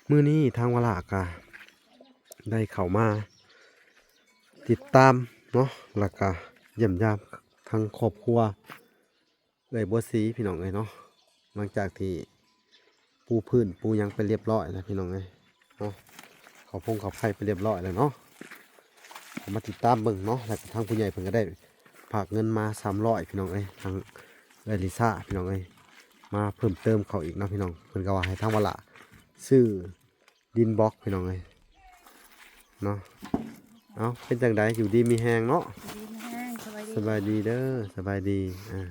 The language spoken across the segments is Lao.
ມື້ນີ້ທາງວາລາກະໄດ້ເຂົ້າມາຕິດຕາມເນາະ ແລ້ວກະຢ້ຽມຢາມທາງຄອບຄົວເອື້ອຍບົວສີພີ່ນ້ອງເອີຍເນາະ. ຫຼັງຈາກທີ່ປູພື້ນປູຫຍັງໄປລຽບລ້ອຍແລ້ວພີ່ນ້ອງເອີຍເນາະ, ເຂົ້າຟົງເຂົ້າໄຟໄປລຽບລ້ອຍແລ້ວເນາະ. ເຮົາມາຕິດຕາມເບິ່ງເນາະ, ແລ້ວກະທາງຜູ້ໃຫຍ່ເພິ່ນກະໄດ້ຝາກເງິນມາສາມຮ້ອຍພີ່ນ້ອງເອີຍ, ທາງເອື້ອຍລິຊາພີ່ນ້ອງເອີຍ ມາເພີ່ມເຕີມເຂົາອີກເນາະພີ່ນ້ອງ. ເພິ່ນກະວ່າໃຫ້ທາງວາລາຊື້ ດິນບລັອກພີ່ນ້ອງເອີຍເນາະ. ເອົ້າ ເປັນຈັ່ງໃດ ຢູ່ດີມີແຮງເນາະ? ດີມີແຮງ ສະບາຍດີ ສະບາຍດີເດີ ສະບາຍດີ. ອ່າ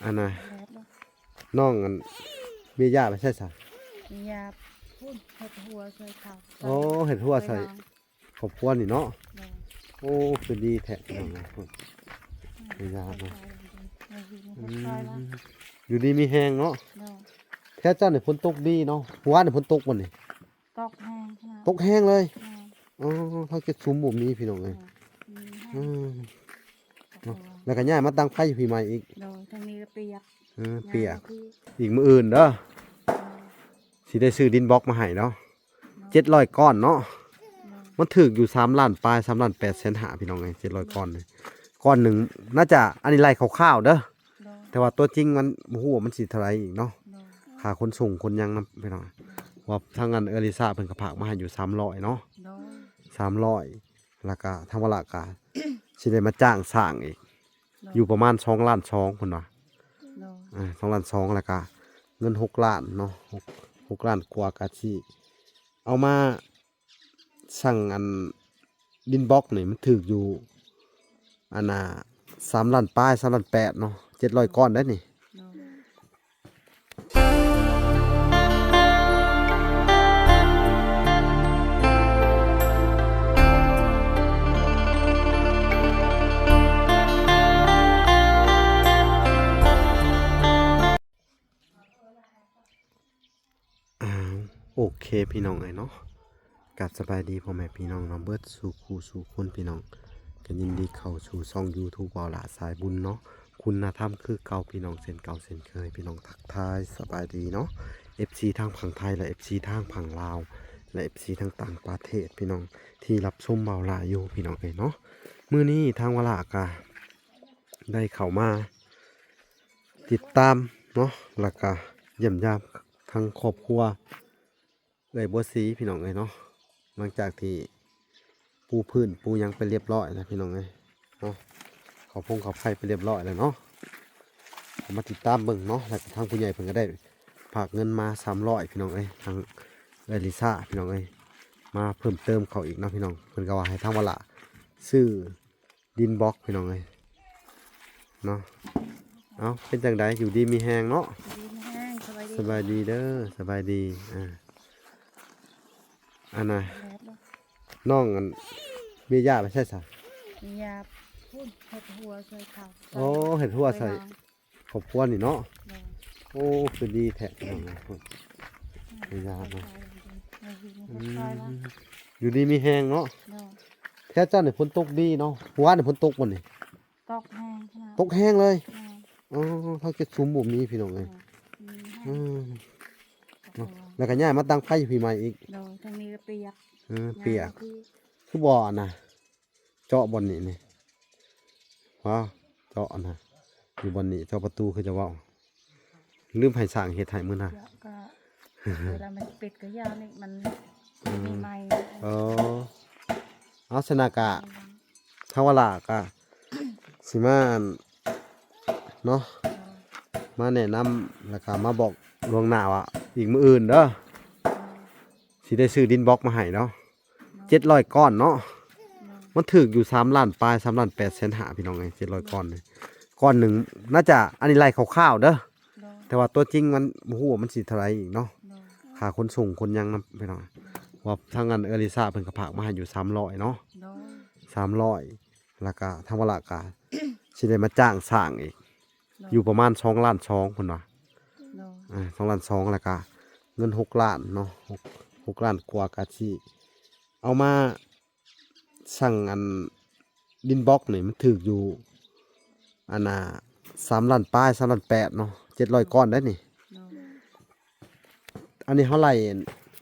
ອັນນ່າ ແດດເນາະ ນ້ອງອັນ ເມຍຢາໄປໃສຊະ? ເມຍຢາພຸ້ນ ເຮັດຮົ້ວຊ່ວຍເຂົາ. ໂອ້ ເຮັດຮົ້ວໃສ່ ຄອບຄົວນີ້ເນາະ. ໂດຍ ໂອ້ ຄືດີແທ້ພີ່ນ້ອງເອີຍ ເມຍຢາເນາະ. ອືມ ຢູ່ດີມີແຮງເນາະ. ໂດຍ ແຖວເຈົ້ານີ້ຝົນຕົກດີເນາະ, ມື້ວານນີ້ຝົນຕົກບໍ່ນີ້? ຕົກແຮງຂະໜາດ ຕົກແຮງເລີຍ. ໂດຍ ອໍ ທາງເຈັດຊຸມບໍ່ມີພີ່ນ້ອງເອີຍ. ໂດຍ ອືມ ເນາະ ແລ້ວກະຍ້າຍມາຕັ້ງໄຟຢູ່ພີ້ໃໝ່ອີກ. ໂດຍ ທາງນີ້ກະປຽກ. ເອີ ປຽກ ອີກມື້ອື່ນເດີ. ໂດຍ ຊິໄດ້ຊື້ດິນບລັອກມາໃຫ້ເນາະ. ເຈັດຮ້ອຍກ້ອນເນາະ. ໂດຍ ມັນຖືກຢູ່ສາມລ້ານປາຍ ສາມລ້ານແປດແສນຫ້າພີ່ນ້ອງເອີຍ. ເຈັດຮ້ອຍກ້ອນນີ້ ກ້ອນໜຶ່ງໜ້າຈະ ອັນນີ້ໄລ່ຄ່າວໆເດີ. ໂດຍ ແຕ່ວ່າຕົວຈິງມັນບໍ່ຮູ້ວ່າມັນຊິເທົ່າໃດອີກເນາະ. ໂດຍ ຄ່າຂົນສົ່ງຂົນຫຍັງນຳພີ່ນ້ອງ. ວ່າທາງອັນເອື້ອຍລິຊາເພິ່ນກະຝາກມາໃຫ້ຢູ່ສາມຮ້ອຍເນາະ. ໂດຍ ສາມຮ້ອຍ ແລ້ວກະທາງວາລາກະຊິໄດ້ມາຈ້າງສ້າງອີກ. ໂດຍ ຢູ່ປະມານສອງລ້ານສອງພຸ້ນວ່າ. ໂດຍ ອ່າ ສອງລ້ານສອງ ແລ້ວກະເງິນຫົກລ້ານເນາະ ຫົກ ຫົກລ້ານກວ່າ ກະຊິເອົາມາ ສັ່ງອັນດິນບລັອກນີ້ມັນຖືກຢູ່ ອັນນ່າ ສາມລ້ານປາຍ ສາມລ້ານແປດເນາະ. ເຈັດຮ້ອຍກ້ອນໄດ໋ນີ້. ໂດຍ ອ້າວ ໂອເຄພີ່ນ້ອງເອີຍເນາະ, ກາບສະບາຍດີພໍ່ແມ່ພີ່ນ້ອງເນາະ ເບິດສູ່ຄູ່ສູ່ຄົນພີ່ນ້ອງ. ກະຍິນດີເຂົ້າສູ່ຊ່ອງຢູທູບ ເບົາຫຼ້າສາຍບຸນເນາະ, ຄຸນນະທຳຄືເກົ່າພີ່ນ້ອງ ເຊັ່ນເກົ່າເຊັ່ນເຄີຍ. ພີ່ນ້ອງທັກທາຍສະບາຍດີເນາະ ເອັຟຊີ ທາງຝັ່ງໄທ ແລະ ເອັຟຊີ ທາງຝັ່ງລາວ ແລະ ເອັຟຊີ ທາງຕ່າງປະເທດພີ່ນ້ອງ ທີ່ຮັບຊົມເບົາຫຼ້າຢູ່ພີ່ນ້ອງເອີຍເນາະ. ມື້ນີ້ທາງວາລາກະໄດ້ເຂົ້າມາ ຕິດຕາມເນາະ ແລ້ວກະຢ້ຽມຢາມທາງຄອບຄົວເອື້ອຍບົວສີພີ່ນ້ອງເອີຍເນາະ. ຫຼັງຈາກທີ່ປູພື້ນປູຫຍັງໄປລຽບລ້ອຍແລ້ວພີ່ນ້ອງເອີຍເນາະ, ເຂົ້າຟົງເຂົ້າໄຟໄປລຽບລ້ອຍແລ້ວເນາະ. ເຮົາມາຕິດຕາມເບິ່ງເນາະ, ແລ້ວກະທາງຜູ້ໃຫຍ່ເພິ່ນກະໄດ້ຝາກເງິນມາສາມຮ້ອຍພີ່ນ້ອງເອີຍ, ທາງເອື້ອຍລິຊາພີ່ນ້ອງເອີຍ ມາເພີ່ມເຕີມເຂົາອີກເນາະພີ່ນ້ອງ. ເພິ່ນກະວ່າໃຫ້ທາງວາລາຊື້ ດິນບລັອກພີ່ນ້ອງເອີຍເນາະ. ເອົ້າ ເປັນຈັ່ງໃດ ຢູ່ດີມີແຮງເນາະ? ດີມີແຮງ ສະບາຍດີ ສະບາຍດີເດີ ສະບາຍດີ. ອ່າ ອັນນ່າ ແດດເນາະ ນ້ອງອັນ ເມຍຢາໄປໃສຊະ? ເມຍຢາພຸ້ນ ເຮັດຮົ້ວຊ່ວຍເຂົາ. ໂອ້ ເຮັດຮົ້ວໃສ່ ຄອບຄົວນີ້ເນາະ. ໂດຍ ໂອ້ ຄືດີແທ້ພີ່ນ້ອງເອີຍ ເມຍຢາເນາະ. ອືມ ຢູ່ດີມີແຮງເນາະ. ໂດຍ ແຖວເຈົ້ານີ້ຝົນຕົກດີເນາະ, ມື້ວານນີ້ຝົນຕົກບໍ່ນີ້? ຕົກແຮງຂະໜາດ ຕົກແຮງເລີຍ. ໂດຍ ອໍ ທາງເຈັດຊຸມບໍ່ມີພີ່ນ້ອງເອີຍ. ໂດຍ ອືມ ເນາະ ແລ້ວກະຍ້າຍມາຕັ້ງໄຟຢູ່ພີ້ໃໝ່ອີກ. ໂດຍ ທາງນີ້ກະປຽກ. ເອີ ປຽກ ຄືບໍ່ອັນນ່າ ເຈາະບ່ອນນີ້ນີ້ ວ້າວ ເຈາະອັນນ່າ ຢູ່ບ່ອນນີ້ ເຈາະປະຕູຄືຈະເວົ້າ ລືມໃຫ້ຊ່າງເຮັດໃຫ້ມື້ນະ. ກະ ເວລາມັນປິດກະຢ່ານີ້ ມັນ ອືມ ມີໄມ້. ເອີ ເອົາ ສະນະກະ ທາງວາລາກະຊິມາ ອັນ ເນາະ ມາແນະນຳ ແລ້ວກະມາບອກລ່ວງໜ້າວ່າ ອີກມື້ອື່ນເດີ ຊິໄດ້ຊື້ດິນບລັອກມາໃຫ້ເນາະ. ເຈັດຮ້ອຍກ້ອນເນາະ. ມັນຖືກຢູ່ສາມລ້ານປາຍ ສາມລ້ານແປດແສນຫ້າພີ່ນ້ອງເອີຍ. ເຈັດຮ້ອຍກ້ອນນີ້ ກ້ອນໜຶ່ງໜ້າຈະ ອັນນີ້ໄລ່ຄ່າວໆເດີ ແຕ່ວ່າຕົວຈິງມັນບໍ່ຮູ້ວ່າມັນຊິເທົ່າໃດອີກເນາະ. ຄ່າຂົນສົ່ງຂົນຫຍັງນຳພີ່ນ້ອງ ວ່າທາງອັນເອື້ອຍລິຊາເພິ່ນກະຝາກມາໃຫ້ຢູ່ສາມຮ້ອຍເນາະ. ສາມຮ້ອຍ ແລ້ວກະທາງວາລາກະຊິໄດ້ມາຈ້າງສ້າງອີກ. ໂດຍ ຢູ່ປະມານສອງລ້ານສອງພຸ້ນວ່າ. ໂດຍ ອ່າ ສອງລ້ານສອງ ແລ້ວກະເງິນຫົກລ້ານເນາະ ຫົກ ຫົກລ້ານກວ່າ ກະຊິເອົາມາສັ່ງອັນດິນບລັອກນີ້ ມັນຖືກຢູ່ ອັນນ່າ ສາມລ້ານປາຍ ສາມລ້ານແປດເນາະ. ເຈັດຮ້ອຍກ້ອນໄດ໋ນີ້. ໂດຍ ອັນນີ້ເຮົາໄລ່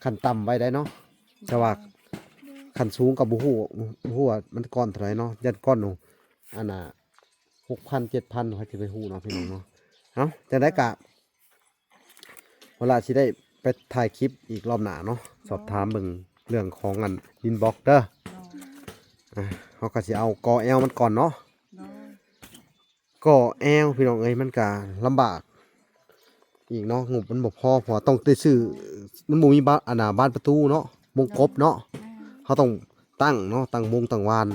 ຂັ້ນຕ່ຳໄວ້ໄດ້ເນາະ ແຕ່ວ່າຂັ້ນສູງກໍບໍ່ຮູ້ ບໍ່ຮູ້ວ່າມັນກ້ອນເທົ່າໃດເນາະ ຢ້ານກ້ອນໜູ ອັນນ່າ ຫົກພັນ ເຈັດພັນ ເຮົາຈະໄປຮູ້ເນາະ ພີ່ນ້ອງເນາະ. ເອົ້າ ຈັ່ງໃດກະ ເວລາຊິໄດ້ໄປຖ່າຍຄລິບອີກລອບໜ້າເນາະ ສອບຖາມເບິ່ງເລື່ອງຂອງອັນດິນບລັອກເດີ. ອ່າ ເຮົາກໍຊິເອົາກໍແອວມັນກ່ອນເນາະ. ກໍແອວ ພີ່ນ້ອງເອີຍ ມັນກະລຳບາກອີກເນາະ ງົບມັນບໍ່ພໍ ເພາະວ່າຕ້ອງໄດ້ຊື້ ມັນບໍ່ມີບານ ອັນນ່າ ບານປະຕູເນາະ ວົງກົບເນາະ. ເຮົາຕ້ອງຕັ້ງເນາະ ຕັ້ງວົງຕັ້ງວານ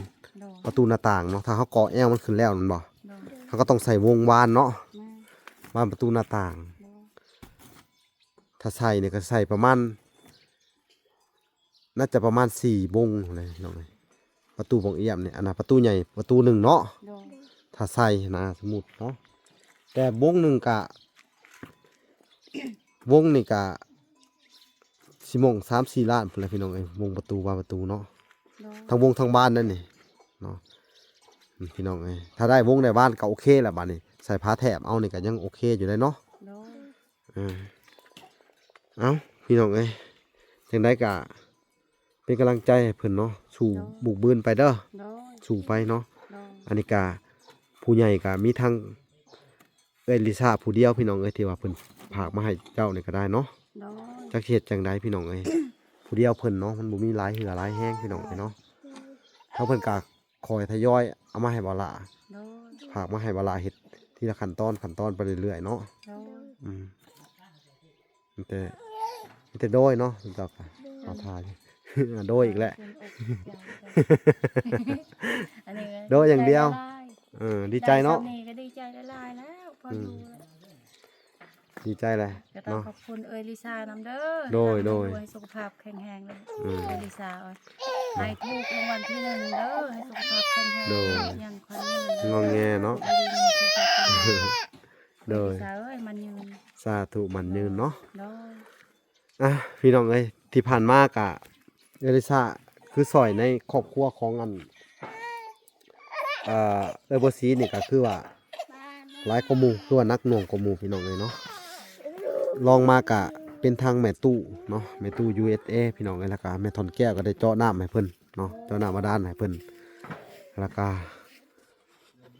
ປະຕູໜ້າຕ່າງເນາະ. ຖ້າເຮົາກໍ່ແອວມັນຂຶ້ນແລ້ວແມ່ນບໍ່ ເຮົາກໍຕ້ອງໃສ່ວົງວານເນາະ ບານປະຕູໜ້າຕ່າງ. ຖ້າໃສ່ນີ້ກໍໃສ່ປະມານ ໜ້າຈະປະມານສີ່ວົງພຸ້ນແຫຼະພີ່ນ້ອງເອີຍ ປະຕູບ່ອງອຽມນີ້ ອັນນ່າ ປະຕູໃຫຍ່ປະຕູໜຶ່ງເນາະ. ຖ້າໃສ່ນະ ສົມມຸດເນາະ ແຕ່ວົງໜຶ່ງກະ ວົງນີ້ກະຊິໝ່ອງສາມສີ່ລ້ານພຸ້ນແຫຼະພີ່ນ້ອງເອີຍ ວົງປະຕູບານປະຕູເນາະ. ທັງວົງທັງບານນັ້ນນີ້ເນາະ ພີ່ນ້ອງເອີຍ ຖ້າໄດ້ວົງໄດ້ບານກໍໂອເຄລະ ບາດນີ້ໃສ່ຝາແຖບເອົານີ້ກໍຍັງໂອເຄຢູ່ເດ້ເນາະ. ເອີ ເອົ້າ ພີ່ນ້ອງເອີຍ ຈັ່ງໃດກະເປັນກຳລັງໃຈໃຫ້ເພິ່ນເນາະ ສູ້ບຸກບືນໄປເດີ ສູ້ໄປເນາະ. ອັນນີ້ກະຜູ້ໃຫຍ່ກະມີທັງເອື້ອຍລິຊາຜູ້ດຽວ ພີ່ນ້ອງເອີຍ ທີ່ວ່າເພິ່ນຝາກມາໃຫ້ເຈົ້ານີ້ກໍໄດ້ເນາະ. ຈັກຊິເຮັດຈັ່ງໃດພີ່ນ້ອງເອີຍ ຜູ້ດຽວເພິ່ນເນາະ ມັນບໍ່ມີຫຼາຍເຫື່ອຫຼາຍແຮງ ພີ່ນ້ອງເອີຍເນາະ. ທາງເພິ່ນກະ ຄ່ອຍທະຍອຍເອົາມາໃຫ້ບ່າວຫຼ້າ ໂດຍ ຝາກມາໃຫ້ບ່າວຫຼ້າເຮັດທີລະຂັ້ນຕອນ ຂັ້ນຕອນໄປເລື້ອຍໆເນາະ. ໂດຍ ອືມ ມີແຕ່ ມີແຕ່ໂດຍເນາະ ເຈົ້າກໍເອົາທ່າຢູ່ ໂດຍອີກແຫຼະ ອັນນີ້ ໂດຍຢ່າງດຽວ ດີໃຈຫຼາຍໆ ເອີ ດີໃຈເນາະ ໄດ້ສ່ຳນີ້ກໍດີໃຈຫຼາຍໆແລ້ວ ພໍຢູ່ ອືມ ແລ້ວ. ດີໃຈແຫຼະ ກໍຕ້ອງ ເນາະ ຂອບຄຸນເອື້ອຍລິຊານຳເດີ ໂດຍ ໂດຍ ໃຫ້ສຸຂະພາບແຂງແຮງເດີ ອືມ ເອື້ອຍລິຊາ ໃຫ້ຖືກລາງວັນທີໜຶ່ງເດີ ໃຫ້ສຸຂະພາບແຂງແຮງ ໂດຍ ຍັງຄວາມຍືນ ງອແງເນາະ ຢູ່ດີມີສຸຂະພາບແຂງແຮງ ໂດຍ ເອື້ອຍລິຊາເອີຍ ໝັ້ນຍືນ ສາທຸ ໝັ້ນຍືນເນາະ ໂດຍ ອ່ະ ພີ່ນ້ອງເອີຍ ທີ່ຜ່ານມາກະ ເອື້ອຍລິຊາຄືຊ່ອຍໃນຄອບຄົວຂອງອັນ ເອີ ເອື້ອຍບົວສີນີ້ກໍຄືວ່າຫຼາຍກວ່າໝູ່ ຄືວ່າໜັກໜ່ວງກວ່າໝູ່ ພີ່ນ້ອງເອີຍເນາະ. ລອງມາກະເປັນທາງແມ່ຕູ້ເນາະ ແມ່ຕູ້ ຢູເອສເອ ພີ່ນ້ອງເອີຍ ແລ້ວກະແມ່ທ່ອນແກ້ວກໍໄດ້ເຈາະນ້ຳໃຫ້ເພິ່ນເນາະ ເຈາະນ້ຳບາດານໃຫ້ເພິ່ນ ແລ້ວກະ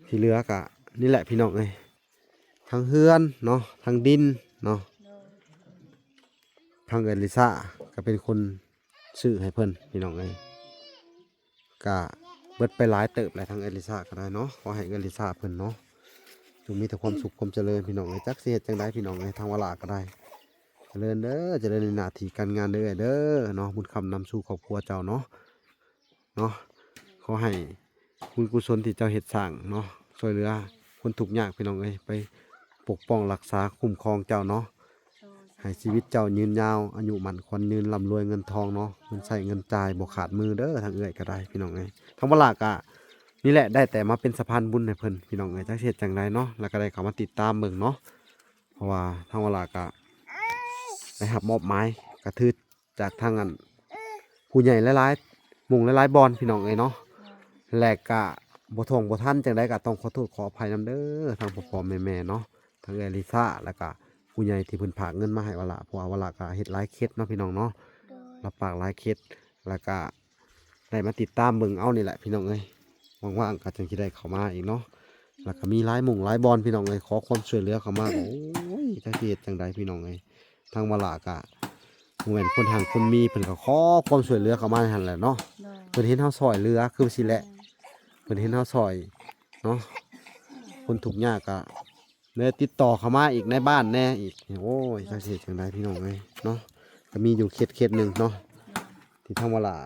ທີ່ເຫຼືອກະນີ້ແຫຼະ ພີ່ນ້ອງເອີຍ ທັງເຮືອນເນາະ ທັງດິນເນາະ ໂດຍ ທາງເອື້ອຍລິຊາກໍເປັນຄົນຊື້ໃຫ້ເພິ່ນ ພີ່ນ້ອງເອີຍ ກະເບິດໄປຫຼາຍເຕີບແຫຼະ ທາງເອື້ອຍລິຊາກໍໄດ້ເນາະ. ຂໍໃຫ້ເອື້ອຍລິຊາເພິ່ນເນາະ ຈົ່ງມີແຕ່ຄວາມສຸກຄວາມຈະເລີນ ພີ່ນ້ອງເອີຍ ຈັກຊິເຮັດຈັ່ງໃດ ພີ່ນ້ອງເອີຍ ທາງວາລາກໍໄດ້ ຈະເລີນເດີ ຈະເລີນໃນໜ້າທີ່ການງານເດີ ເອື້ອຍເດີເນາະ ບຸນຄຳນຳສູ່ຄອບຄົວເຈົ້າເນາະ. ເນາະ ຂໍໃຫ້ບຸນກຸສົນທີ່ເຈົ້າເຮັດສ້າງເນາະ ຊ່ວຍເຫຼືອຄົນທຸກຍາກ ພີ່ນ້ອງເອີຍ ໄປປົກປ້ອງຮັກສາຄຸ້ມຄອງເຈົ້າເນາະ ໂດຍ ໃຫ້ຊີວິດເຈົ້າຍືນຍາວ ອາຍຸໝັ້ນຂວັນຍືນ ລ່ຳລວຍເງິນທອງເນາະ ເງິນໃຊ້ເງິນຈ່າຍບໍ່ຂາດມືເດີ ທາງເອື້ອຍກໍໄດ້ ພີ່ນ້ອງເອີຍ. ທາງວາລາກໍນີ້ແຫຼະ ໄດ້ແຕ່ມາເປັນສະພານບຸນໃຫ້ເພິ່ນ ພີ່ນ້ອງເອີຍ ຈັກຊິເຮັດຈັ່ງໃດເນາະ ແລ້ວກໍໄດ້ເຂົ້າມາຕິດຕາມເບິ່ງເນາະ ເພາະວ່າທາງວາລາກະໄດ້ຮັບມອບໝາຍ ກະຖືຈາກທາງອັນຜູ້ໃຫຍ່ຫຼາຍໆໝູ່ຫຼາຍໆບ່ອນ ພີ່ນ້ອງເອີຍເນາະ ແລະກະບໍ່ທ່ວງບໍ່ທັນ ຈັ່ງໃດກະຕ້ອງຂໍໂທດຂໍອະໄພນຳເດີ ທາງພໍ່ໆແມ່ໆເນາະ ທາງເອື້ອຍລິຊາ ແລ້ວກະຜູ້ໃຫຍ່ທີ່ເພິ່ນຝາກເງິນມາໃຫ້ວາລາ ເພາະວ່າວາລາກະເຮັດຫຼາຍເຂດເນາະ ພີ່ນ້ອງເນາະ ໂດຍ ຮັບປາກຫຼາຍເຂດ ແລ້ວກະ ໄດ້ມາຕິດຕາມເບິ່ງເອົານີ້ແຫຼະ ພີ່ນ້ອງເອີຍ ວ່າງໆກໍຈັ່ງຊິໄດ້ເຂົ້າມາອີກເນາະ ແລ້ວກໍມີຫຼາຍໝູ່ຫຼາຍບ່ອນ ພີ່ນ້ອງເອີຍ ຂໍຄວາມຊ່ວຍເຫຼືອເຂົ້າມາ ໂອ້ຍ ຈັກຊິເຮັດຈັ່ງໃດ ພີ່ນ້ອງເອີຍ. ທາງວາລາກໍບໍ່ແມ່ນຄົນຮັ່ງຄົນມີ ເພິ່ນກໍຂໍຄວາມຊ່ວຍເຫຼືອເຂົ້າມາຫັ້ນແຫຼະເນາະ ໂດຍ ເພິ່ນເຫັນເຮົາຊ່ອຍເຫຼືອຄືຊິແຫຼະ ແມ່ນ ເພິ່ນເຫັນເຮົາຊ່ອຍເນາະ ຄົນທຸກຍາກກໍ ແລະຕິດຕໍ່ເຂົ້າມາອີກໃນບ້ານແດ່ອີກ ໂອ້ຍ ຈັກຊິເຮັດຈັ່ງໃດ ພີ່ນ້ອງເອີຍເນາະ ກໍມີຢູ່ເຂດ ເຂດໜຶ່ງເນາະ ທີ່ທາງວາລາ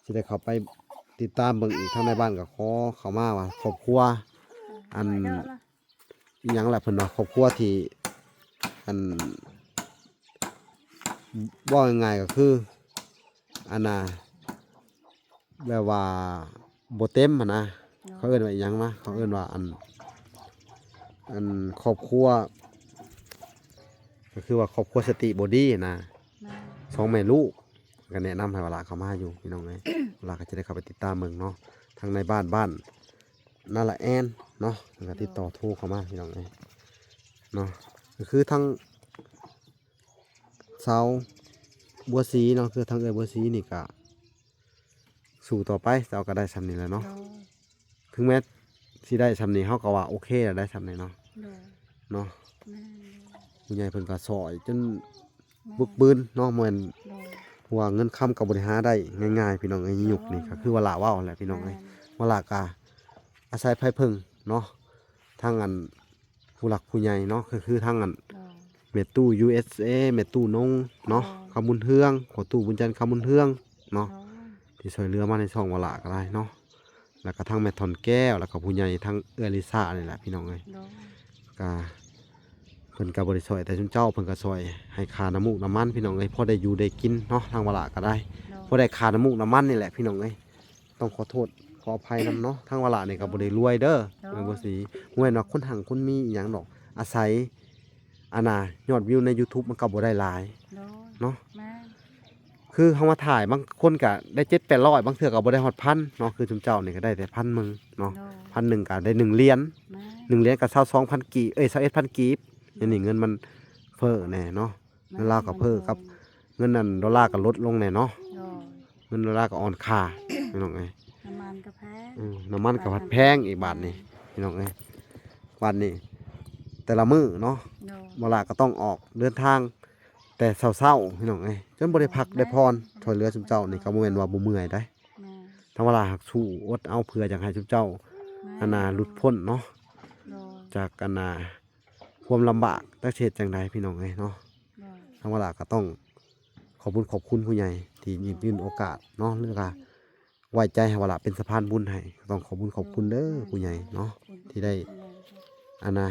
ຊິໄດ້ເຂົ້າໄປຕິດຕາມເບິ່ງອີກ ທາງໃນບ້ານກໍຂໍເຂົ້າມາວ່າຄອບຄົວ ອັນ ອີຫຍັງລະ ເພິ່ນວ່າຄອບຄົວທີ່ ອັນ ເວົ້າງ່າຍໆກໍຄື ອັນນ່າ ແບບວ່າບໍ່ເຕັມຫັ້ນນະ ໂດຍ ເຂົາເອີ້ນວ່າອີຫຍັງນະ ເຂົາເອີ້ນວ່າອັນ ອັນຄອບຄົວ ກໍຄືວ່າຄອບຄົວສະຕິບໍ່ດີຫັ້ນນະ ແມ່ນ ສອງແມ່ລູກ ກໍແນະນຳໃຫ້ວາລາເຂົ້າມາຢູ່ ພີ່ນ້ອງເອີຍ ວາລາກໍຈະໄດ້ເຂົ້າໄປຕິດຕາມເບິ່ງເນາະ ທາງໃນບ້ານ ບ້ານນາລະແອນເນາະ ແລ້ວກໍຕິດຕໍ່ໂທເຂົ້າມາ ພີ່ນ້ອງເອີຍເນາະ ກໍຄືທາງ ສາວບົວສີເນາະ ຄືທາງເອື້ອຍບົວສີນີ້ກະສູ້ຕໍ່ໄປ ເຈົ້າກະໄດ້ຊ່ຳນີ້ແຫຼະເນາະ. ໂດຍ ເຖິງແມ້ຊິໄດ້ຊ່ຳນີ້ ເຮົາກະວ່າໂອເຄແລ້ວ ໄດ້ຊ່ຳນີ້ເນາະ. ໂດຍ ເນາະ ແມ່ນ ຜູ້ໃຫຍ່ເພິ່ນກະຊ່ອຍຈົນ ແມ່ນ ບຶກບືນເນາະ ແມ່ນ ໂດຍ ເພາະວ່າເງິນຄຳກະບໍ່ໄດ້ຫາໄດ້ງ່າຍໆ ພີ່ນ້ອງເອີຍ. ຍຸກນີ້ກະຄືວ່າຫຼ້າເວົ້າແຫຼະ ພີ່ນ້ອງເອີຍ. ແມ່ນ ວ່າຫຼ້າກະອາໄສໃຜເພິ່ງເນາະ ທາງອັນ ຜູ້ຫຼັກຜູ້ໃຫຍ່ເນາະ ກະຄືທາງອັນ ໂດຍ ແມ່ຕູ້ ຢູເອສເອ ແມ່ຕູ້ນົງເນາະ ໂດຍ ຄຳບຸນເຮືອງ ພໍ່ຕູ້ບຸນຈັນ ຄຳບຸນເຮືອງເນາະ ໂດຍ ທີ່ຊ່ວຍເຫຼືອມາໃນຊ່ອງວ່າຫຼ້າກະໄດ້ເນາະ ແລ້ວກະທາງແມ່ທ່ອນແກ້ວ ແລ້ວກະຜູ້ໃຫຍ່ທາງເອື້ອຍລິຊານີ້ແຫຼະ ພີ່ນ້ອງເອີຍ. ໂດຍ ກະເພິ່ນກະບໍ່ໄດ້ຊ່ອຍແຕ່ຊຸມເຈົ້າ ເພິ່ນກະຊ່ອຍໃຫ້ຄ່ານ້ຳມູກນ້ຳມັນ ພີ່ນ້ອງເອີຍ ພໍໄດ້ຢູ່ໄດ້ກິນເນາະ ທາງວ່າຫຼ້າກະໄດ້ ໂດຍ ພໍໄດ້ຄ່ານ້ຳມູກນ້ຳມັນນີ້ແຫຼະ ພີ່ນ້ອງເອີຍ. ຕ້ອງຂໍໂທດຂໍອະໄພນຳເນາະ ທາງວ່າຫຼ້ານີ້ກະບໍ່ໄດ້ລວຍເດີ ໂດຍ ແມ່ນບໍ່ສີ ບໍ່ແມ່ນວ່າຄົນຮັ່ງຄົນມີອີ່ຫຍັງດອກ ອາໄສ ອັນນ່າ ຍອດວິວໃນຢູທູບມັນກະບໍ່ໄດ້ຫຼາຍ ໂດຍ ເນາະ ແມ່ນ ຄືເຮົາມາຖ່າຍ ບາງຄົນກະໄດ້ເຈັດແປດຮ້ອຍ ບາງເທື່ອກະບໍ່ໄດ້ຮອດພັນເນາະ ຄືຊຸມເຈົ້ານີ້ກະໄດ້ແຕ່ພັນໜຶ່ງເນາະ ໂດຍ ພັນໜຶ່ງກະໄດ້ໜຶ່ງຫຼຽນ ແມ່ນ ໜຶ່ງຫຼຽນກະຊາວສອງພັນກີບ ເອີຍ ຊາວເອັດພັນກີບ ແມ່ນ ອັນນີ້ເງິນມັນເຟີ້ແດ່ເນາະ ເງິນລາວກະເຟີ້ກັບເງິນອັນໂດລາກະລົດລົງແດ່ເນາະ ໂດຍ ເງິນໂດລາກະອ່ອນຄ່າ ພີ່ນ້ອງເອີຍ ນ້ຳມັນກະແພງ ອືມ ນ້ຳມັນກະພັດແພງອີກບາດນີ້ ພີ່ນ້ອງເອີຍ ບາດນີ້ແຕ່ລະມື້ເນາະ ໂດຍ ເວລາກະຕ້ອງອອກເດີນທາງແຕ່ເຊົ້າໆ ພີ່ນ້ອງເອີຍ ຈົນບໍ່ໄດ້ພັກໄດ້ຜ່ອນ ຊ່ວຍເຫຼືອຊຸມເຈົ້ານີ້ກະບໍ່ແມ່ນວ່າບໍ່ເມື່ອຍໃດ ແມ່ນ ທາງວ່າລາຫາກສູ້ອົດເອົາເພື່ອຢາກໃຫ້ຊຸມເຈົ້າ ແມ່ນ ອັນນ່າ ໂດຍ ຫຼຸດພົ້ນເນາະ ໂດຍ ຈາກອັນນ່າ ຄວາມລຳບາກ ຈັກຊິເຮັດຈັ່ງໃດ ພີ່ນ້ອງເອີຍເນາະ ໂດຍ ທາງວ່າລາກະຕ້ອງຂອບຄຸນຂອບຄຸນຜູ້ໃຫຍ່ທີ່ຍື່ນໂອກາດເນາະ ຫຼືກະໄວ້ໃຈໃຫ້ວ່າລາເປັນສະພານບຸນໃຫ້ ກະຕ້ອງຂອບຄຸນຂອບຄຸນເດີ ໂດຍ ຜູ້ໃຫຍ່ເນາະ ໂດຍ ທີ່ໄດ້ ໂດຍ ອັນນ່າ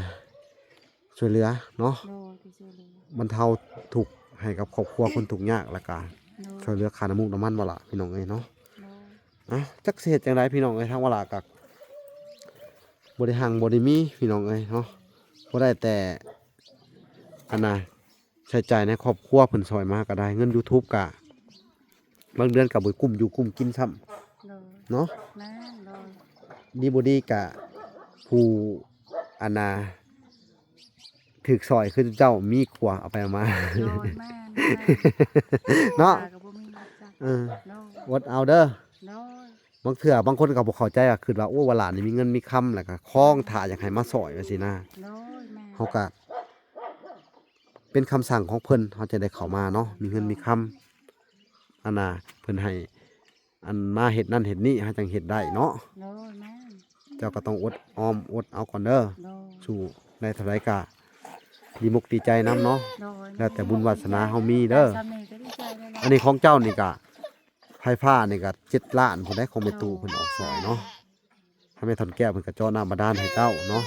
ຊ່ວຍເຫຼືອເນາະ ໂດຍ ທີ່ຊ່ວຍເຫຼືອ ບັນເທົາທຸກໃຫ້ກັບຄອບຄົວຄົນທຸກຍາກ ແລ້ວກະ ໂດຍ ຊ່ວຍເຫຼືອຄ່ານ້ຳມູກນ້ຳມັນວ່າລະ ພີ່ນ້ອງເອີຍເນາະ ໂດຍ ອ່ະ ຈັກຊິເຮັດຈັ່ງໃດ ພີ່ນ້ອງເອີຍ ທາງວ່າລະກະບໍ່ໄດ້ຮັ່ງບໍ່ໄດ້ມີ ພີ່ນ້ອງເອີຍເນາະ ບໍ່ໄດ້ແຕ່ ອັນນ່າ ໃຊ້ຈ່າຍໃນຄອບຄົວ ເພິ່ນຊ່ອຍມາກະໄດ້ ເງິນຢູທູບກະ ບາງເດືອນກະບໍ່ກຸ້ມຢູ່ກຸ້ມກິນຊ້ຳ ໂດຍ ເນາະ ແມ່ນ ໂດຍ ດີບໍ່ດີກະ ຜູ້ ອັນນ່າ ຖືກຊ່ອຍຄືເຈົ້າມີກວ່າ ເອົາໄປເອົາມາ ໂດຍ ແມ່ນ ແມ່ນ ເນາະ ກະບໍ່ມີ ເອີ ໂດຍ ອົດເອົາເດີ ໂດຍ ບາງເທື່ອບາງຄົນກະບໍ່ເຂົ້າໃຈ ກະຄິດວ່າ ໂອ້ ວ່າຫຼານນີ້ມີເງິນມີຄຳ ແລ້ວກະຄອງຖ້າຢາກໃຫ້ມາຊ່ອຍວ່າຊີ້ນະ ໂດຍ ແມ່ນ ເຮົາກະ ເປັນຄຳສັ່ງຂອງເພິ່ນ ເຮົາຈະໄດ້ເຂົ້າມາເນາະ ມີເງິນມີຄຳ ອັນນ່າ ເພິ່ນໃຫ້ ອັນ ມາເຮັດນັ້ນເຮັດນີ້ ເຮົາຈັ່ງເຮັດໄດ້ເນາະ ໂດຍ ແມ່ນ ເຈົ້າກະຕ້ອງອົດອອມອົດເອົາກ່ອນເດີ ໂດຍ ສູ້ໄດ້ເທົ່າໃດກະດີມົກດີໃຈນຳເນາະ ໂດຍ ແລ້ວແຕ່ບຸນວາສະໜາເຮົາມີເດີ ໄດ້ຊ່ຳນີ້ກະດີໃຈແລ້ວເນາະ ອັນນີ້ຂອງເຈົ້ານີ້ກະ ໄຟຟ້ານີ້ກະເຈັດລ້ານພຸ້ນໃດ ຂອງແມ່ຕູ້ເພິ່ນອອກຊ່ອຍເນາະ ໂດຍ ຖ້າແມ່ທ່ອນແກ້ວເພິ່ນກະເຈາະນ້ຳບາດານໃຫ້ເຈົ້າເນາະ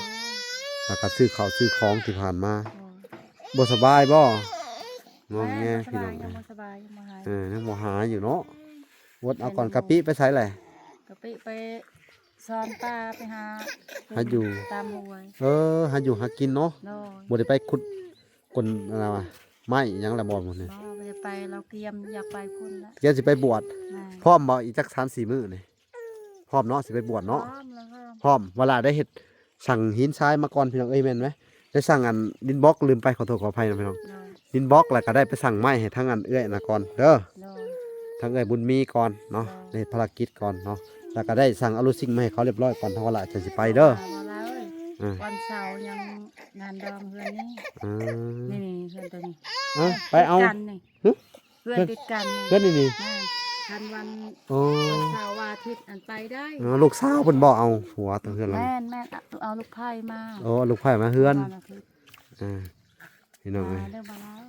ແລ້ວກະຊື້ເຂົ້າຊື້ຂອງທີ່ຜ່ານມາ ໂດຍ ບໍ່ສະບາຍບໍ່? ງໍແງ ແມ່ນ ບໍ່ສະບາຍ ພີ່ນ້ອງ ຍັງບໍ່ສະບາຍ ຍັງບໍ່ຫາຍ ເອີ ຍັງບໍ່ຫາຍຢູ່ເນາະ ອົດເອົາກ່ອນ ກະປິໄປໃສແຫຼະ? ກະປິໄປຊ່ອນປາ ໄປຫາ ຫາຢູ່ ຕາມຫ້ວຍ ເອີ ຫາຢູ່ຫາກິນເນາະ ໂດຍ ບໍ່ໄດ້ໄປຂຸດກົ້ນ ອັນນ່າ ໄມ້ຫຍັງລະບໍ່ມື້ນີ້? ບໍ່ ບໍ່ໄດ້ໄປ ລາວກຽມຢາກໄປພຸ້ນລະ ກຽມຊິໄປບວດ ແມ່ນ ພ້ອມບໍ່ ອີກຈັກສາມສີ່ມື້ນີ້? ພ້ອມເນາະ ຊິໄປບວດເນາະ ພ້ອມແລ້ວ ພ້ອມ ວ່າລະໄດ້ເຮັດສັງຫີນຊາຍມາກ່ອນ ພີ່ນ້ອງເອີຍ ແມ່ນໄໝ? ໄດ້ສັ່ງອັນດິນບລັອກ ລືມໄປ ຂໍໂທດຂໍອະໄພນຳພີ່ນ້ອງ ໂດຍ ດິນບລັອກ ແລ້ວກະໄດ້ໄປສັ່ງໄມ້ໃຫ້ທາງອັນເອື້ອຍນະກ່ອນເດີ ໂດຍ ທາງເອື້ອຍບຸນມີກ່ອນເນາະ ໂດຍ ໄດ້ເຮັດພາລະກິດກ່ອນເນາະ ແລ້ວກະໄດ້ສັ່ງອາລູຊິງມາໃຫ້ເຂົາລຽບຮ້ອຍກ່ອນ ທາງວ່າລະຈັ່ງຊິໄປເດີ ເອີ ວັນເສົາຍັງງານດອງເຮືອນນີ້ ເອີ ນີ້ໆ ເຮືອນໂຕນີ້ ເອີ ໄປເອົາ ຕິດກັນນີ້ ຫຶ? ເຮືອນຕິດກັນນີ້ ເຮືອນນີ້ນີ້ ແມ່ນ ຄັນວັນ ໂອ້ ວັນເສົາວັນອາທິດ ອັນໄປໄດ້ ອໍ ລູກສາວເພິ່ນບໍ່ເອົາຜົວຕາງເຮືອນຫຼັງ ແມ່ນໆ ເອົາລູກໃພ້ມາ ໂອ້ ເອົາລູກໃພ້ມາເຮືອນ ວັນອາທິດ ອ່າ ພີ່ນ້ອງເອີຍ ມາເດີ ມາເລີຍ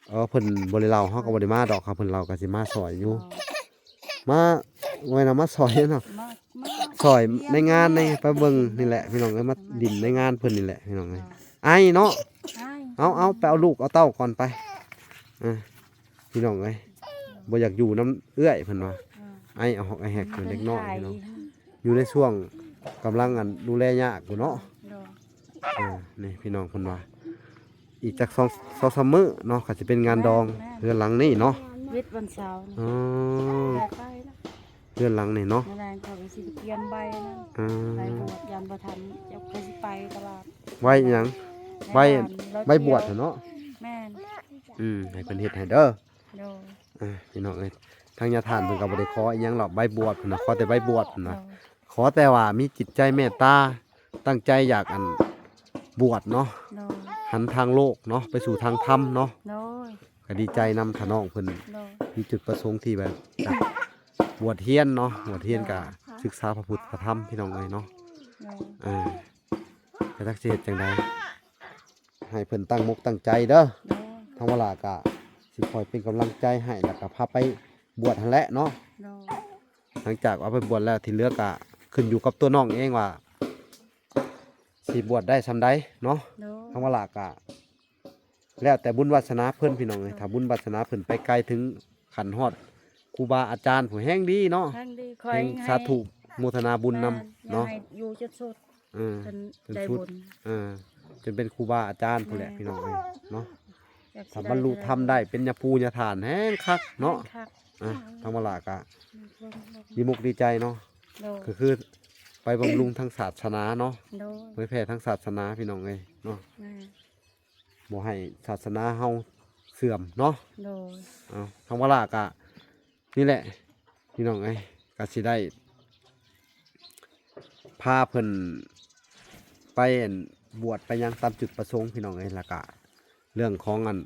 ເອີ ເພິ່ນບໍ່ໄດ້ເລົ່າ ເຮົາກະບໍ່ໄດ້ມາດອກ ຄັນເພິ່ນເລົ່າກະຊິມາຊ່ອຍຢູ່ ອໍ ມາ ບໍ່ແມ່ນວ່າມາຊ່ອຍເນາະ ມາ ມາ ຊ່ອຍໃນງານ ໃນ ໄປເບິ່ງນີ້ແຫຼະ ພີ່ນ້ອງເອີຍ ມາດິນໃນງານເພິ່ນນີ້ແຫຼະ ພີ່ນ້ອງເອີຍ ອໍ ໄອເນາະ ໄອ ເອົາ ເອົາ ໄປເອົາລູກເອົາເຕົ້າກ່ອນໄປ ອ່າ ພີ່ນ້ອງເອີຍ ບໍ່ຢາກຢູ່ນຳເອື້ອຍເພິ່ນວ່າ ເອີ ໄອເອົາຮອກໄອແຮກເປັນເດັກນ້ອຍພີ່ນ້ອງ ຢູ່ໃນຊ່ວງກຳລັງ ອັນ ດູແລຍາກຢູ່ເນາະ ໂດຍ ອ່າ ນີ້ພີ່ນ້ອງເພິ່ນວ່າ ອີກຈັກສອງ ສອງສາມມື້ເນາະ ກະຊິເປັນງານດອງ ແມ່ນໆ ເຮືອນຫຼັງນີ້ເນາະ ວິດວັນເສົານີ້ ອໍ ໄດ້ໄປລະ ເຮືອນຫຼັງນີ້ເນາະ ມື້ແລງເຂົາກະຊິໄປກຽມໃບນັ້ນ ອ່າ ໃບບວດ ຢ້ານບໍ່ທັນ ເຈົ້າກະຊິໄປຕະຫຼາດ ໃບຫຍັງ? ໃບ ໃບບວດຫັ້ນເນາະ ອືມ ແມ່ນ ອືມ ໃຫ້ເພິ່ນເຮັດໃຫ້ເດີ. ໂດຍ ອ່າ ພີ່ນ້ອງເອີຍ ທາງຍາທ່ານເພິ່ນກໍບໍ່ໄດ້ຂໍອີ່ຫຍັງດອກ ໃບບວດພຸ້ນນະ ຂໍແຕ່ໃບບວດພຸ້ນນະ. ໂດຍ ຂໍແຕ່ວ່າມີຈິດໃຈແມັດຕາ ຕັ້ງໃຈຢາກ ອັນ ບວດເນາະ. ໂດຍ ຫັນທາງໂລກເນາະ ໄປສູ່ທາງທຳເນາະ. ໂດຍ ກໍດີໃຈນຳ ຖ້ານ້ອງເພິ່ນ ໂດຍ ມີຈຸດປະສົງທີ່ແບບຢາກບວດຮຽນເນາະ ບວດຮຽນ ໂດຍ ກໍສຶກສາພະພຸດພະທຳ ພີ່ນ້ອງເອີຍເນາະ. ໂດຍ ເອີ ກໍຈັກຊິເຮັດຈັ່ງໃດ ໃຫ້ເພິ່ນຕັ້ງມົກຕັ້ງໃຈເດີ. ໂດຍ ທາງວາລາກໍຊິຄອຍເປັນກຳລັງໃຈໃຫ້ ແລ້ວກໍພາໄປບວດຫັ້ນແຫຼະເນາະ. ໂດຍ ຫຼັງຈາກເອົາໄປບວດແລ້ວ ທີ່ເຫຼືອກໍຂຶ້ນຢູ່ກັບຕົວນ້ອງເອງວ່າ ຊິບວດໄດ້ສ່ຳໃດເນາະ. ໂດຍ ທາງວາລາກະແລ້ວແຕ່ບຸນວາສະໜາເພິ່ນ ພີ່ນ້ອງເອີຍ. ໂດຍ ຖ້າບຸນວາສະໜາເພິ່ນໄປໄກເຖິງຂັ້ນຮອດຄູບາອາຈານຜູ້ແຮ່ງດີເນາະ ແຮ່ງດີ ຂໍໃຫ້ ແຮ່ງສາທຸໂມທະນາບຸນນຳ ແມ່ນ ເນາະ ໃຫ້ຢູ່ຈົນສຸດ ເອີ ຈົນ ຈົນ ໄດ້ ສຸດ ບຸນ ເອີ ຈົນເປັນຄູບາອາຈານພຸ້ນແຫຼະ ແມ່ນ ພີ່ນ້ອງເອີຍເນາະ. ຖ້າບັນລຸທຳໄດ້ເປັນຍາປູ່ຍາທ່ານແຮ່ງຄັກເນາະ. ແຮ່ງຄັກ ອ່ະ ທາງວາລາກະ ອືມ ດີມຸກດີໃຈເນາະ. ໂດຍ ກໍຄືໄປບຳລຸງທາງສາສະໜາເນາະ. ໂດຍ ເຜີຍແຜ່ທາງສາສະໜາ ພີ່ນ້ອງເອີຍເນາະ. ແມ່ນ ບໍ່ໃຫ້ສາສະໜາເຮົາເສື່ອມເນາະ. ໂດຍ ເອົາ ທາງວາລາກະນີ້ແຫຼະ ພີ່ນ້ອງເອີຍ ກໍຊິໄດ້ ພາເພິ່ນໄປ ອັນ ບວດໄປຫຍັງຕາມຈຸດປະສົງ ພີ່ນ້ອງເອີຍ. ແລ້ວກະເລື່ອງຂອງ ອັນ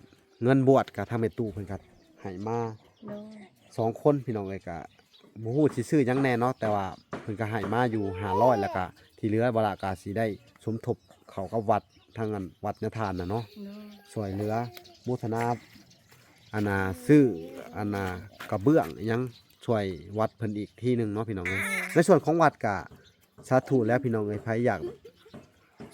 ເງິນບວດກະທາງແມ່ຕູ້ເພິ່ນກະໃຫ້ມາ ໂດຍ ສອງຄົນ ພີ່ນ້ອງເອີຍ. ກະບໍ່ຮູ້ຊິຊື້ຫຍັງແດ່ເນາະ ແຕ່ວ່າເພິ່ນກະໃຫ້ມາຢູ່ຫ້າຮ້ອຍ ແລ້ວກະທີ່ເຫຼືອວາລາກະຊິໄດ້ສົມທົບເຂົ້າກັບວັດ ທາງ ອັນ ວັດຍາທ່ານນະເນາະ. ໂດຍ ຊ່ວຍເຫຼືອໂມທະນາ ອັນນ່າ ຊື້ ອັນນ່າ ກະເບື້ອງອີ່ຫຍັງ ຊ່ວຍວັດເພິ່ນອີກທີໜຶ່ງເນາະ ພີ່ນ້ອງເອີຍ. ໂດຍ ໃນສ່ວນຂອງວັດກະ ສາທຸແລ້ວ ພີ່ນ້ອງເອີຍ. ໃຜຢາກ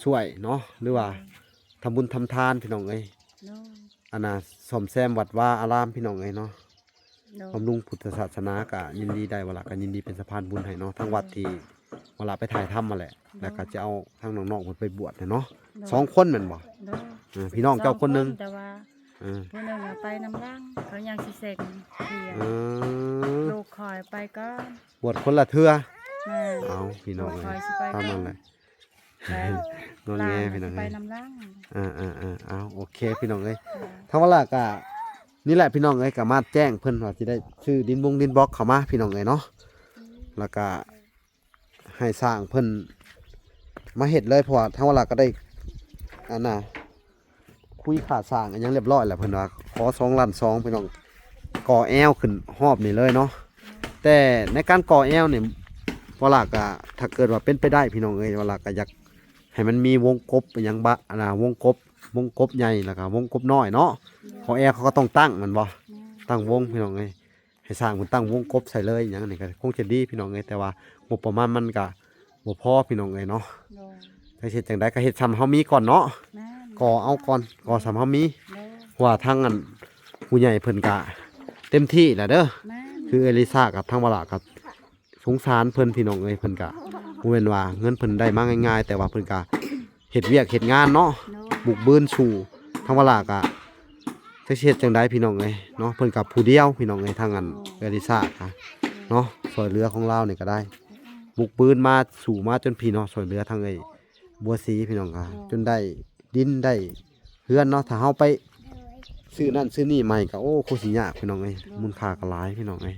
ຊ່ວຍເນາະ ຫຼືວ່າ ໂດຍ ທຳບຸນທຳທານ ພີ່ນ້ອງເອີຍ ໂດຍ ອັນນ່າ ສ້ອມແຊມວັດວາອາລາມ ພີ່ນ້ອງເອີຍເນາະ. ໂດຍ ບຳລຸງພຸດທະສາສະໜາກະຍິນດີໄດ້ ວາລາກະຍິນດີເປັນສະພານບຸນໃຫ້ເນາະ. ທາງວັດ ໂດຍ ທີ່ວາລາໄປຖ່າຍທຳຫັ້ນແຫຼະ ໂດຍ ແລ້ວກະຈະເອົາທາງນ້ອງໆເພິ່ນໄປບວດເນາະ. ໂດຍ ສອງຄົນແມ່ນບໍ່? ໂດຍ ເອີ ພີ່ນ້ອງເຈົ້າຄົນໜຶ່ງ ສອງຄົນ ແຕ່ວ່າ ເອີ ຜູ້ໜຶ່ງນະໄປນຳຫຼັງ ເຂົາຍັງຊິເຊັງເພຍ. ເອີ ລູກຂ້ອຍໄປກ່ອນ ບວດຄົນລະເທື່ອ. ແມ່ນ ເອົາ ພີ່ນ້ອງເອີຍ ລູກຂ້ອຍຊິໄປກ່ອນ ຕາມນັ້ນແຫຼະ ແລ້ວ ງອແງ ຫຼານ ພີ່ນ້ອງເອີຍ ໄປນຳຫຼັງ. ເອີໆໆ ເອົາ ໂອເຄ ພີ່ນ້ອງເອີຍ. ເອີ ທາງວາລາກະນີ້ແຫຼະ ພີ່ນ້ອງເອີຍ ກະມາແຈ້ງເພິ່ນວ່າຊິໄດ້ຊື້ດິນບົງດິນບລັອກເຂົ້າມາ ພີ່ນ້ອງເອີຍເນາະ. ແລ້ວກະ ໃຫ້ຊ່າງເພິ່ນມາເຮັດເລີຍ ເພາະວ່າທາງວາລາກໍໄດ້ ອັນນ່າ ຄຸຍຄ່າຊ່າງອີ່ຫຍັງລຽບຮ້ອຍແລ້ວ. ເພິ່ນວ່າຂໍສອງລ້ານສອງ ພີ່ນ້ອງ ກໍ່ແອວຂຶ້ນຮອບນີ້ເລີຍເນາະ. ແຕ່ໃນການກໍ່ແອວນີ້ ວາລາກໍ ຖ້າເກີດວ່າເປັນໄປໄດ້ ພີ່ນ້ອງເອີຍ ວາລາກໍຢາກໃຫ້ມັນມີວົງກົບອີ່ຫຍັງບະ ອັນນ່າ ວົງກົບ ວົງກົບໃຫຍ່ ແລ້ວກໍວົງກົບນ້ອຍເນາະ. ກໍ່ແອວເຂົາກໍຕ້ອງຕັ້ງແມ່ນບໍ່? ແມ່ນ ຕັ້ງວົງ ພີ່ນ້ອງເອີຍ. ໃຫ້ຊ່າງເພິ່ນຕັ້ງວົງກົບໃສ່ເລີຍ ຫຍັງນີ້ກໍຄົງຈະດີ ພີ່ນ້ອງເອີຍ. ແຕ່ວ່າງົບປະມານມັນກໍບໍ່ພໍ ພີ່ນ້ອງເອີຍເນາະ. ໂດຍ ຈັກເຮັດຈັ່ງໃດກໍເຮັດສ່ຳເຮົາມີກ່ອນເນາະ. ແມ່ນ ກໍເອົາກ່ອນ ກໍສ່ຳເຮົາມີ. ໂດຍ ເພາະວ່າທາງ ອັນ ຜູ້ໃຫຍ່ເພິ່ນກໍເຕັມທີ່ແລ້ວເດີ. ແມ່ນ ຄືເອື້ອຍລິຊາກັບທາງວາລາກໍ ສົງສານເພິ່ນ ພີ່ນ້ອງເອີຍ. ເພິ່ນກະ ໂດຍ ບໍ່ແມ່ນວ່າເງິນເພິ່ນໄດ້ມາງ່າຍໆ ແຕ່ວ່າເພິ່ນກະເຮັດວຽກເຮັດງານເນາະ. ໂດຍ ບຸກບືນສູ້. ທາງວາລາກະ ຈັກຊິເຮັດຈັ່ງໃດ ພີ່ນ້ອງເອີຍເນາະ. ເພິ່ນກະຜູ້ດຽວ ພີ່ນ້ອງເອີຍ ທາງ ອັນ ໂດຍ ເອື້ອຍລິຊາກະ ໂດຍ ເນາະ. ຊ່ວຍເຫຼືອຂອງລາວນີ້ກະໄດ້ ໂດຍ ບຸກບືນມາ ສູ້ມາຈົນພີ້ເນາະ. ຊ່ວຍເຫຼືອທາງເອື້ອຍບົວສີ ພີ່ນ້ອງກະ ໂດຍ ຈົນໄດ້ ດິນໄດ້ເຮືອນເນາະ. ຖ້າເຮົາໄປ ໂດຍ ຊື້ນັ້ນຊື້ນີ້ໃໝ່ກໍ ໂອ້ ຄົງຊິຍາກ ພີ່ນ້ອງເອີຍ. ໂດຍ ມູນຄ່າກໍຫຼາຍ ພີ່ນ້ອງເອີຍ.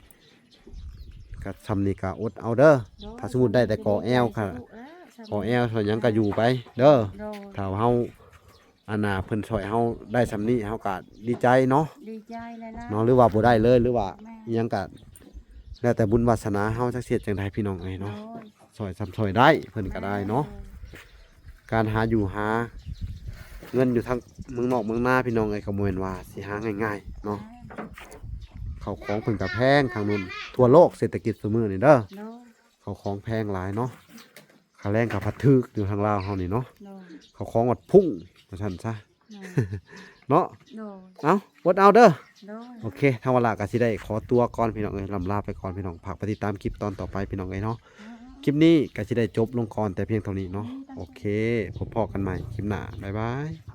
ກໍຊ່ຳນີ້ກໍອົດເອົາເດີ. ໂດຍ ຖ້າສົມມຸດໄດ້ແຕ່ກໍ່ແອວກໍ ຊ່ຳນີ້ກໍ ພໍແອວ ຊ່ຳຫຍັງກໍຢູ່ໄປເດີ. ໂດຍ ຖ້າເຮົາ ອັນນ່າ ເພິ່ນຊ່ອຍເຮົາໄດ້ຊ່ຳນີ້ ເຮົາກໍດີໃຈເນາະ. ດີໃຈຫຼາຍໆ ເນາະ. ຫຼືວ່າບໍ່ໄດ້ເລີຍ ຫຼືວ່າ ແມ່ນ ອີ່ຫຍັງກໍ ແລ້ວແຕ່ບຸນວາສະໜາເຮົາ ຈັກຊິເຮັດຈັ່ງໃດ ພີ່ນ້ອງເອີຍເນາະ. ໂດຍ ຊ່ອຍຊ່ຳຊ່ອຍໄດ້ ເພິ່ນກໍໄດ້ເນາະ. ໂດຍ ການຫາຢູ່ຫາເງິນຢູ່ທາງເມືອງນອກເມືອງນາ ພີ່ນ້ອງເອີຍ ກໍບໍ່ແມ່ນວ່າຊິຫາງ່າຍໆເນາະ. ແມ່ນ ເຂົ້າຂອງເພິ່ນກໍແພງ ທາງນັ້ນທົ່ວໂລກເສດຖະກິດຊຸມື້ນີ້ເດີ. ໂດຍ ເຂົ້າຂອງແພງຫຼາຍເນາະ. ຄ່າແຮງກໍພັດຖືກຢູ່ທາງລາວເຮົານີ້ເນາະ. ໂດຍ ເຂົ້າຂອງບັດພຸ້ງວ່າຊັ້ນຊະ. ໂດຍ ເນາະ. ໂດຍ ເອົ້າ ອົດເອົາເດີ. ໂດຍ ໂອເຄ ທາງວາລາກໍຊິໄດ້ຂໍຕົວກ່ອນ ພີ່ນ້ອງເອີຍ. ລ່ຳລາໄປກ່ອນ ພີ່ນ້ອງ. ຝາກໄປຕິດຕາມຄລິບຕອນຕໍ່ໄປ ພີ່ນ້ອງເອີຍເນາະ. ໂດຍ ຄລິບນີ້ກໍຊິໄດ້ຈົບລົງກ່ອນແຕ່ພຽງເທົ່ານີ້ເນາະ. ໂດຍ ໂອເຄ ພົບພໍ້ກັນໃໝ່ຄລິບໜ້າ. ບາຍບາຍ.